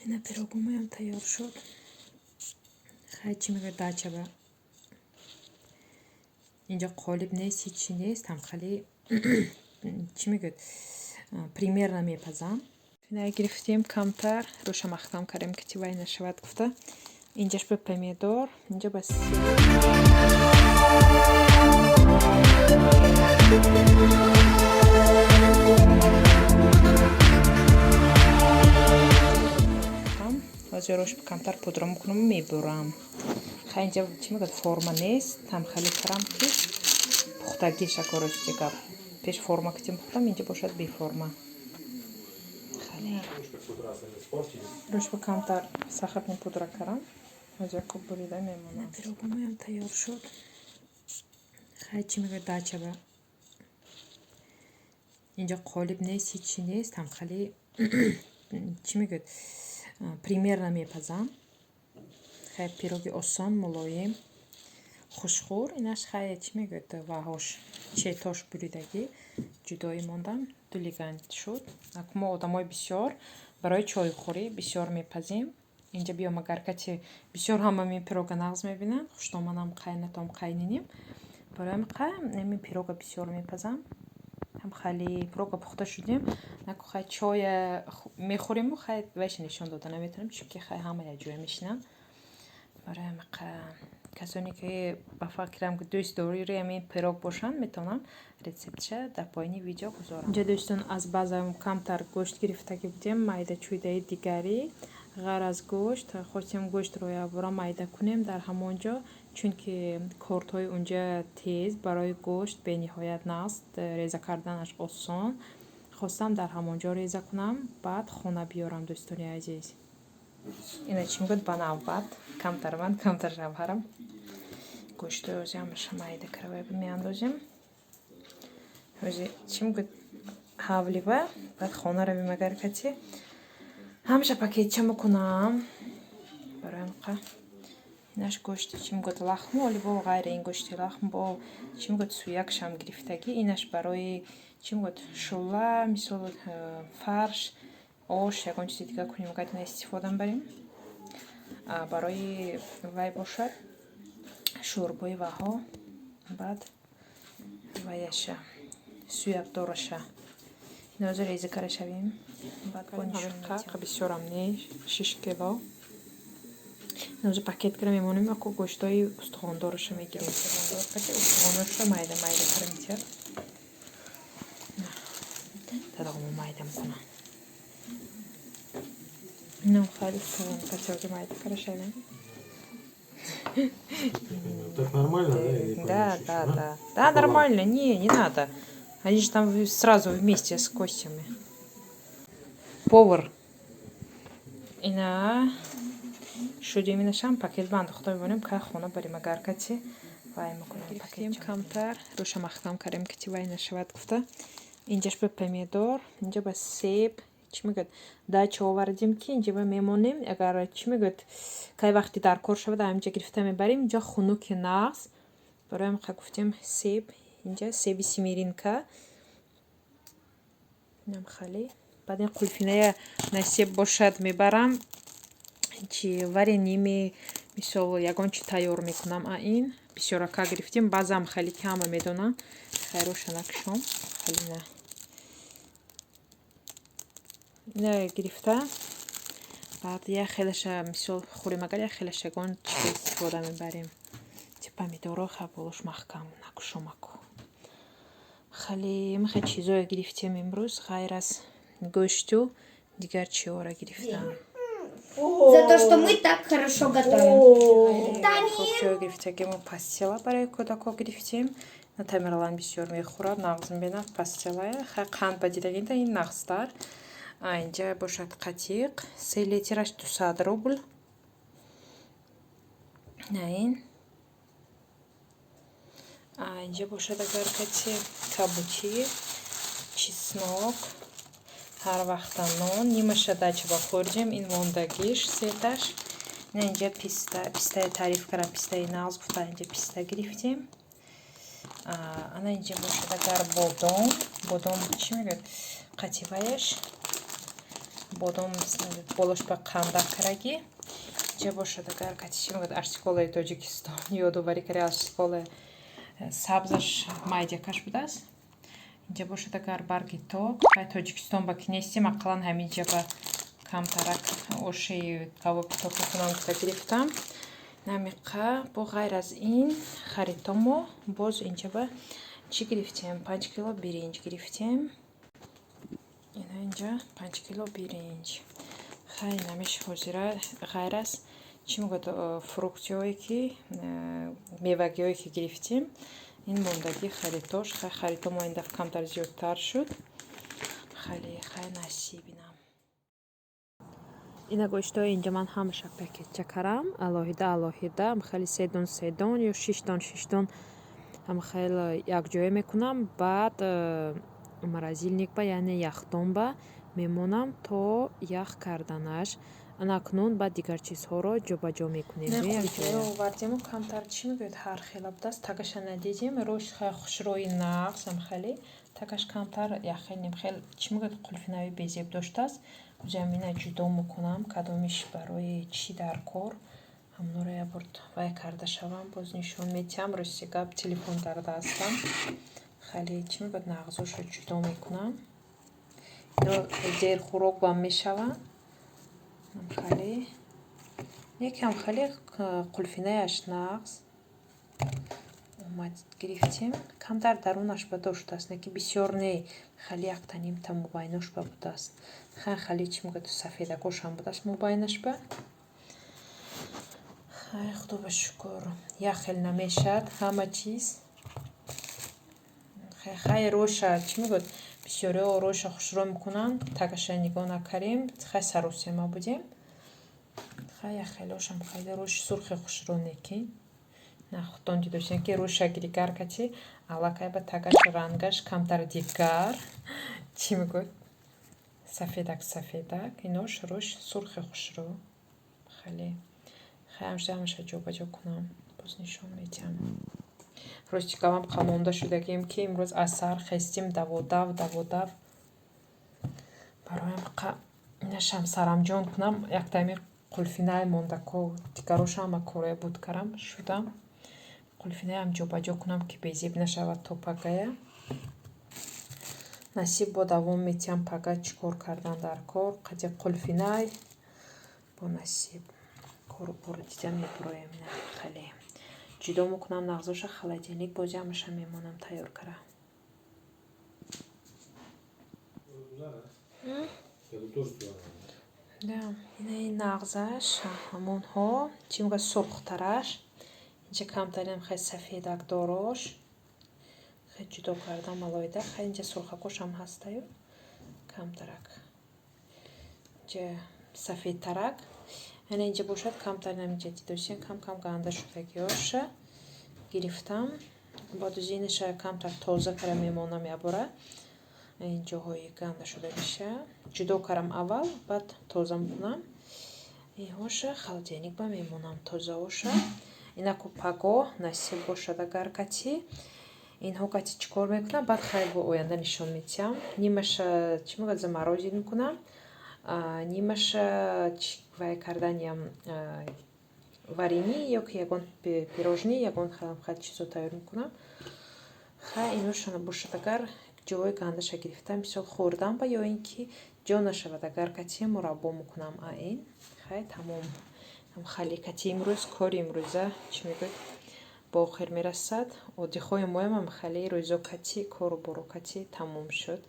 Ина пирогумоям тайёр шуд. Хай, чӣ мегӯяд, дачаба инҷо қолиб нест, ҳичи нест, ҳамхали, чӣ мегӯяд, примерно мепазам. Ина гирифтем, камтар рӯша маҳкам кардем, ки вай нашавад гуфта. Инҷаш ба помидор, инҷа ба ҳозир рош камтар пудра мекунам, мебурам. Хай, инҷа, чӣ мегӯяд, форма нест, ҳамхали карам, ки пухтагиша. Короче, гап, пеш форма китим пухтам, инҷа бошад беформа. Рӯшба камтар сахарный пудра карам, ҳозир ку бурида мемонам. Пирогумоям тайёр шуд. Хай, чӣ мегӯяд, дачаба инҷо қолиб нест, ҳичи нест, ҳамхали, чӣ мегӯяд, примерно мепазам. Хай, пироги осон, мулоим, хушхӯр инаш. Хай, чӣ мегӯяд, ваҳош четош буридагӣ ҷудоӣ мондам, ду лиган шуд. Мо одамои бисёр барои чойхӯрӣ бисёр мепазем. Инҷа биём, агар кати бисёр ҳама ми пирога нағз мебинанд, хуштоманам, қайнатом, қайниним. Барои ҳамин пирога бисёр мепазам. Ҳам хали пирога пухта шудем, наку хай чоя мехӯриму хай вайша нишон дода наметавонем, чунки хай ҳама якҷоя мешинанд. Барои ҳамин касоне ки ба фикрам дӯст дори ҳамин пирог бошанд, метавонам рецептша дар поёни видео гузорам. Инҷа, дӯстон, аз баъзан камтар гӯшт гирифтагӣ будем, майда чӯйдаи дигарӣ ғайр аз гӯшт. Хостем гӯштро якбора майда кунем дар ҳамон ҷо, чунки кордҳои унҷа тез, барои гӯшт бениҳоят нағз, реза карданаш осон. Хостам дар ҳамон ҷо реза кунам, баъд хона биёрам, дӯстони азиз. Ина, чӣ мегӯяд, ба навбат камтар ман, камтар шавҳарам. Гӯштои ҳози ҳамаша майда карда меандозем. Ҳози, чӣ мегӯяд, ҳавлива, баъд хона равем, агар кати ҳамаша пакетча мекунам. Барои ҳамқа инаш гӯшти, чӣ мегӯяд, лахму оли бо ғайри ин гӯшти лахм бо, чӣ мегӯяд, суякшам гирифтагӣ. Инаш барои, чӣ мегӯяд, шӯла, мисол, фарш, ош, ягон чизи дигар кунем, агар ина истифода мебарем. Барои вай бошад, шӯрбои ваҳо, баъд ваяша, суякдораша. Ина реза кара шавем, баъд бо нишон. Бисёрам не, 6 кило. Ҳозир пакет кара мемонем, аку гӯштҳои устухондораша мегирем. Устухоноша майда майда кара метиҳад, дадағомо майда мекунам. Инам хеле устухон кати майда кара шавем. Так нормально, да? Или Да, поменьше да, еще, да. Да, нормально, не, не надо. Они же там сразу вместе с костями. Повар. Ина шудем, инашам пакет банд худо мебонем, кай хона барем, агар кати вай мекунем. Пакет камтар рӯша маҳкам кардем, кати вай нашавад гуфта. Инҷаш ба помидор, инҷа ба себ, чӣ мегӯяд, дача овардем, ки инҷа ба мемонем, агар, чӣ мегӯяд, кай вақти дар кор шавад, инҷа гирифта мебарем. Инҷа хунуки нағз. Барои ҳамин гуфтем себ, инҷа себи семеринка. Инам хали. Баъд ин қулфиная насиб бошад, мебарам. Чи вареними, мисол, ягон чи тайёр мекунам. А ин бисёрака гирифтем, баъзам хеле ки ҳама медонанд. Хайроша накушом. Хеле на. Ина гирифта. Баъд як хелаша, мисол, хӯрем, агар як хелаша ягон чиз истифода мебарем. Чи помидоро ха болош маҳкам накушомаку. Хеле мехе чизое гирифтем имрӯз, ғайр аз гӯшту дигар чиҳоро гирифтам. За то, что мы так хорошо готовим. Чиҳо гирифтагимо, пастила барои кӯдакҳо гирифтем. На, Тамерлан бисёр мехӯрад, нағз мебинад пастилая. Хай, қанд ба дидагинта ин нағзтар. А инҷа бошад қатиқ, 3 литраш 200 рубл. На ин. А инҷа бошад, агар кати, кабутӣ, чеснок, ҳар вақта нон, нимаша дачаба хӯрдем, ин мондагиш сеташ. Ина инҷа писта, пистаи таъриф кардам, пистаи нағз гуфта, инҷа писта гирифтем. Ана инҷа бошад агар бодом, бодом, чӣ мегӯяд, қативаяш. Бодом болош ба қандак карагӣ. Инҷа бошад агар кати, чӣ мегӯяд, арсиколаи Тоҷикистон ёдоварӣ кари, арсиколаи сабзаш майдякаш будааст. Инҷа бошад агар барги ток. Хай, Тоҷикистон ба ки нестем, ақаллан ҳаминҷа ба камтарак оши кавоби ток мекунам гуфта гирифтам. Намиқа бо ғайр аз ин харидҳомо боз инҷа ба чӣ гирифтем? 5 кило биринҷ гирифтем. Ина инҷа 5 кило биринҷ. Хай, намеш ҳозира ғайр аз, чӣ мегӯяд, фруктиҳое ки, мевагиҳое ки гирифтем, ин мондагӣ харидҳош. Хай, харидҳо мо ин дафъа камтар зиёдтар шуд. Хеле хай, насиб инам. Ина гӯштҳои инҷа ман ҳамаша пакетча карам, алоҳида алоҳида, хеле седон седон ё шиштон шиштон, хеле якҷоя мекунам. Баъд морозильник ба, яъне яхдон ба мемонам то ях карданаш. Ана акнун баъд дигар чизҳоро ҷобаҷо мекунем. Овардему камтар, чӣ мегӯяд, ҳар хела будааст, тагаша надидем. Рӯш хай хушрӯи нағз, хеле тагаш камтар яхел нимхел, чӣ мегӯяд, қулфинави безеб доштааст. Замина ҷудо мекунам, кадомиш барои чӣ дар кор, ҳамонро як бор вай карда шавам, боз нишон медиҳам. Рости гап, телефон дар дастам. Хеле, чӣ мегӯяд, нағзошро ҷудо мекунам. Ино зерхӯрок бам мешаванд. Хеле якам хеле қулфинаяш нағз омад, гирифтем. Камтар дарунаш ба доштааст, не ки бисёр не, хеле якта нимта мубайнош ба будааст. Хай, хеле, чӣ мегӯяд, сафедакошам будааст мубайнаш ба. Хай, худо ба шукр, як хел намешавад ҳама чиз. Хай, рӯша, чӣ мегӯяд, бисёриҳо рӯша хушрӯ мекунанд, тагаша нигоҳ накардем, хай, саросема будем. Хай, як хелошам хеле рӯши сурхи хушрӯ неки. На худтон дидошем, ки рӯша дигар кати аллакай ба тагаш рангаш камтар дигар, чӣ мегӯяд, сафедак сафедак, инош рӯш сурхи хушрӯ. Хеле хай, ҳамаша ҷобаҷо кунам, боз нишон медиҳам. Рости гапам, қамонда шудагием, ки имрӯз аз саҳар хестим, даводав даводав. Бароям инашам сарамҷон кунам, яктами қулфинай мондако, дигароша ҳама корое буд карам шудам. Қулфинаям ҷобаҷо кунам, ки безеб нашавад то пагая. Насиб, бо давом метиҳам пага чӣ кор кардан дар кор. Қади қулфинай бо насиб кору бору дида мебуроем. Ина хеле ҷудо мекунам нағзоша, холодильник бози ҳамаша мемонам тайёр кара. Да, ина ин нағзаш ҳамонҳо, чӣ мегӯяд, сурхтараш. Инҷа камтаринам хеле сафедак дорош. Хеле ҷудо кардам алоҳида. Хеле инҷа сурхакошам ҳастаю камтарак. Инҷа сафедтарак. Ана инҷа бошад камтаринам, инҷа дидосем, кам кам ганда шудагиёша гирифтам. Баъду зинаша камтар тоза кара мемонам якбора. Ин ҷоҳои ганда шудагиша ҷудо карам аввал, баъд тоза мекунам. Инҳоша холодильник ба мемонам тозаоша. Инаку пагоҳ насиб бошад агар кати инҳо кати чӣ кор мекунам, баъд хайр, бо оянда нишон медиҳам. Нимаша, чӣ мегӯяд, заморозить мекунам, нимаша вай карданиям, варенье ё ки ягон пирожные, ягон хел чизо тайёр мекунам. Хай, иношона бошад агар ҷои гандаша гирифтам, мисол хӯрдам ба ё ин ки ҷо нашавад агар кати мураббо мекунам. А ин хай, тамом. Хали кати имрӯз кори имрӯза, чӣ мегӯяд, ба охир мерасад. Оддихои моям хали рӯзо кати кору боро кати тамом шуд.